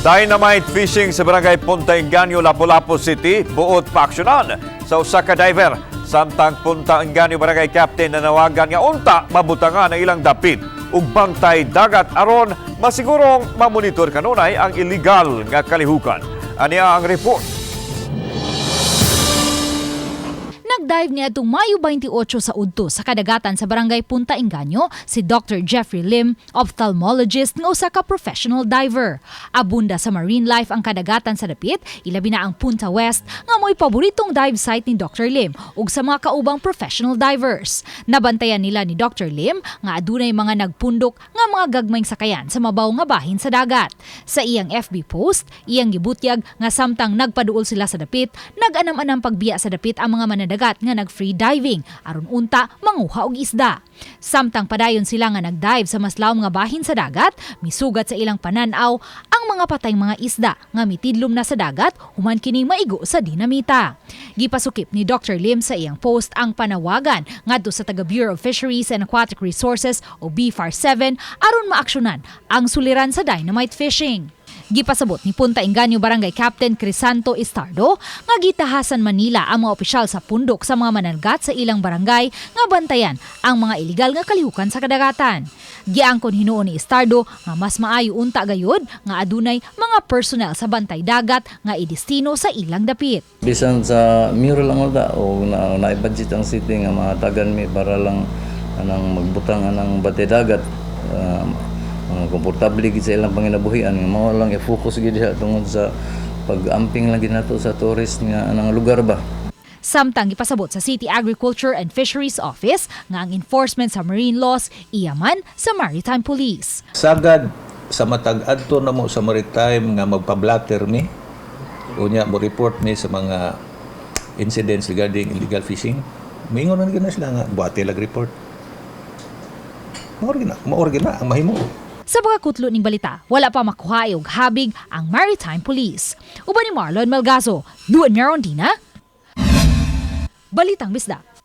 Dynamite fishing sa Barangay Punta Engaño, Lapu-Lapu City, buot paaksyonan sa usa ka diver. Samtang Punta Engaño Barangay Captain nanawagan nga unta mabutangan ang ilang dapit ug bantay dagat aron masigurong mamonitor kanunay ang illegal nga kalihukan. Ania ang report. Nagdive niadtong Mayo 28 sa udto sa kadagatan sa Barangay Punta Engaño si Dr. Jeffrey Lim, ophthalmologist nga usa ka professional diver. Abunda sa marine life ang kadagatan sa dapit, ilabi na ang Punta West nga mo'y paboritong dive site ni Dr. Lim ug sa mga kaubang professional divers. Nabantayan nila ni Dr. Lim nga adunay mga nagpundok nga mga gagmayng sakayan sa mabaw nga bahin sa dagat. Sa iyang FB post, iyang gibutyag nga samtang nagpaduol sila sa dapit, nag-anam-anam pagbiya sa dapit ang mga manadagat nga nag-free diving aron unta manguha og isda. Samtang padayon sila nga nagdive sa mas lawom nga bahin sa dagat, misugat sa ilang pananaw ang mga patayng mga isda nga mitidlom na sa dagat human kini maigo sa dinamita. Gipasukip ni Dr. Lim sa iyang post ang panawagan ngadto sa taga Bureau of Fisheries and Aquatic Resources o BFAR 7 aron maaksyonan ang suliran sa dynamite fishing. Gipasabot ni Punta Engaño Barangay Captain Crisanto Estardo nga gitahasan Manila ang mga opisyal sa pundok sa mga mananagat sa ilang barangay nga bantayan ang mga iligal nga kalihukan sa kadagatan. Giangkon hinuon ni Estardo nga mas maayo unta gayud nga adunay mga personnel sa bantay dagat nga idestino sa ilang dapit. Bisan sa mural lang unta o na, na budget ang city nga mahatagan mi para lang anang magbutang anang bantay dagat, mga komportable gid sa ilang panginabuhian nga mao lang i-focus gid diha tungod sa pag-amping lang gid nato sa tourist nga anang lugar ba. Samtang gipasabot sa City Agriculture and Fisheries Office nga ang enforcement sa marine laws iyaman sa Maritime Police. Sagad sa matag adto na mo sa maritime nga magpa-blotter mi, unya mo report mi sa mga incidents regarding illegal fishing, moingon na gid na sila nga buhati lag report. Mao ra gid na ang mahimo. Sa pagkakutlo ning balita, wala pa makuha og habig ang Maritime Police. Uban ni Marlon Melgazo, Luan Merondina, Balitang Bisdak.